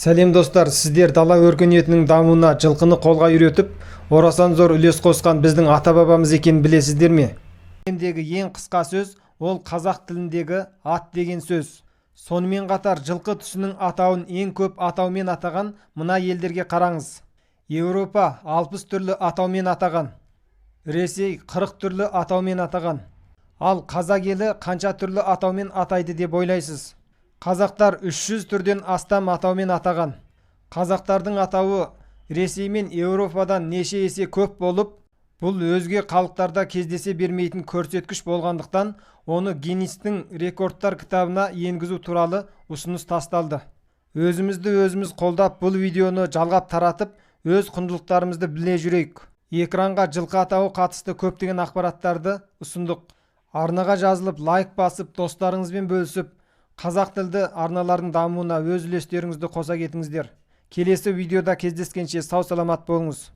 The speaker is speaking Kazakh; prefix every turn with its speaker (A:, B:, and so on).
A: Сәлем, достар! Сіздер дала өркениетінің дамуына жылқыны қолға үйретіп, орасан зор үлес қосқан біздің ата-бабамыз екенін білесіздер ме? Әлемдегі ең қысқа сөз – ол қазақ тіліндегі «ат» деген сөз. Сонымен қатар жылқы түсінің атауын ең көп атаумен атаған мына елдерге қараңыз: Еуропа 60 түрлі атаумен атаған, Ресей 40 түрлі атаумен атаған. Ал қазақ елі қанша түрлі атаумен атайды деп ойлайсыз? Қазақтар 300 түрден астам атаумен атаған. Қазақтардың атауы Ресей мен Еуропадан неше есе көп болып, бұл өзге халықтарда кездесе бермейтін көрсеткіш болғандықтан, оны Гиннестің рекордтар кітабына енгізу туралы ұсыныс тасталды. Өзімізді өзіміз қолдап, бұл видеоны жалғап таратып, өз құндылықтарымызды біле жүрейік. Экранға жылқы атауы қатысты көптеген ақпараттарды ұсындық. Арнаға жазылып, лайк басып, достарыңызбен бөлісіп, қазақ тілді арналардың дамуына өз үлестеріңізді қоса кетіңіздер. Келесі видеода кездескенше сау саламат болыңыз.